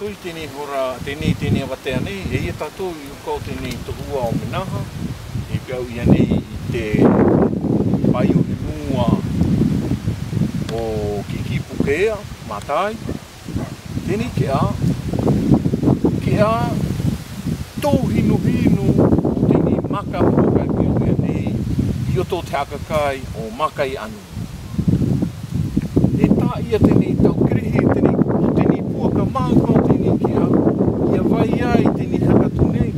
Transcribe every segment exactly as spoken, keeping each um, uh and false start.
I tenei hora, tenei, tenei avatea nei, e ia tatou i uka o tenei tohua o Menaha, e peau ia nei i te paio henua o Kiki Pukea, Matai. Tenei kea, kea to hinuhinu o tenei maka puaka e peau ia nei i oto te hakakai o Makai Anu. E ta ia tenei tau kerehi, tenei, tenei puaka mauka o tenei kea, ia vai ai tenei hakatu nei,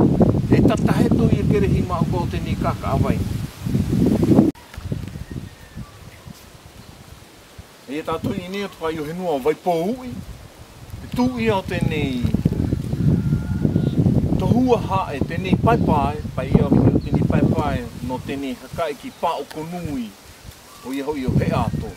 e tatahe to ia kerehi mauka o tenei kakaavai. E ia tatou i nei o te paio henua o Vaipou'i, e tu ia o tenei tohua hae, tenei paepae, pae ia o tenei paepae, no tenei hakaiki pao konui, o ia hoi o Heato.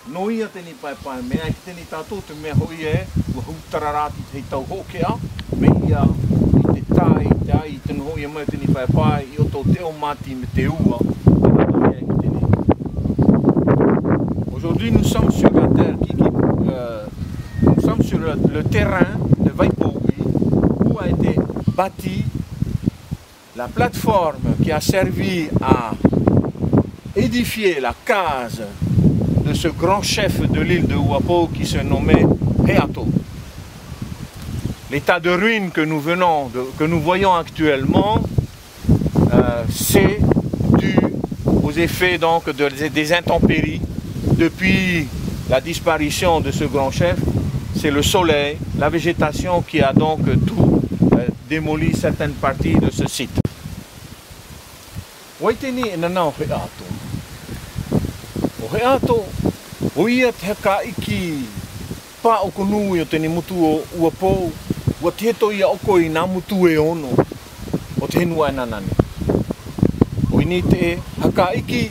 No ia tenei paepae, mea ki tenei tatou te mea hoi e, ua hu tararati te tau hoke a, mea ia i te tai, te ai, te no hoi e mai tenei paepae, i oto te o mati me te ua, te tatou ia ki tenei. Aujourd'hui, nous sommes sur la terre qui, qui, euh, nous sommes sur le, le terrain de Vaipou'i, où a été bâtie la plateforme qui a servi à édifier la case de ce grand chef de l'île de Uapo qui se nommait Heato. L'état de ruine que nous venons de, que nous voyons actuellement, euh, c'est dû aux effets donc de, des intempéries depuis la disparition de ce grand chef. C'est le soleil, la végétation qui a donc tout, euh, démoli certaines parties de ce site. Wai tenei e nana o Heato. O Heato, o ia te hakaiki pao konui o tenei motu o Uapo, ua tehe to ia oko i na motu e ono o te henua e nana nei. O inii te hakaiki,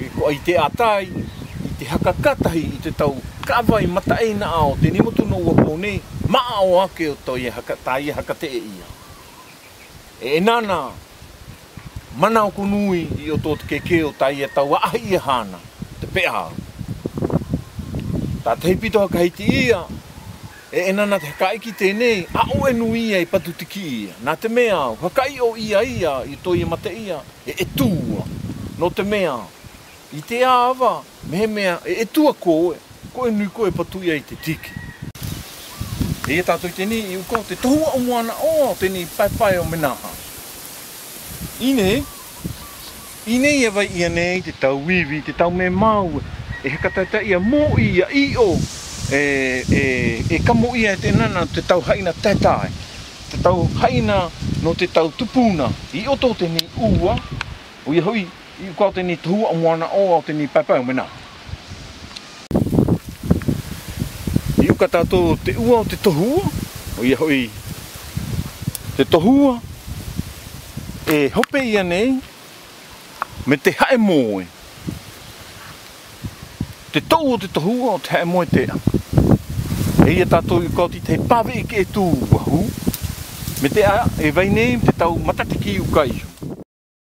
e ko ai te atai, i te hakakatahi i te tau kaavai mataina o tenei motu no Uapo nei, ma o ake o to ia haka, ta ia hakate'e ia. E nana mana o konui i oto te keke o ta ia tau ahi ia hana te peau. Ta te hipito hakahiti ia, e nana te hakaiki tenei, a o enu ia i Patutiki ia. Na te mea, hakai o ia ia, i to ia mate ia, e, e tua. No te mea, i te ava, mehemea, e, e tua koe, ko enu koe patu ia i te tiki. E ia tatou i tenei i uka o te tohua o Moana o, o tenei paepae o Menaha. Inii, inii e vai ia nei te tau ivi, te tau memau, e haka taetae ia mo'i ia i'o, e, e, e kamo ia e te nana te tau haina taetae, te tau haina no te tau tupuna, i oto tenei ua, o ia hoi, i uka o tenei tohua o Moana o, o tenei paepae o Menaha. I uka tatou te ua o te tohua, o ia hoi te tohua, e hope ia nei, me te ha'emoe. Te to'u o te tohua o te ha'emoe tea. E ia tatou i uka o te pave'i ke e tu wahu. Me te a, e vai nei, me te tau matatiki ukai.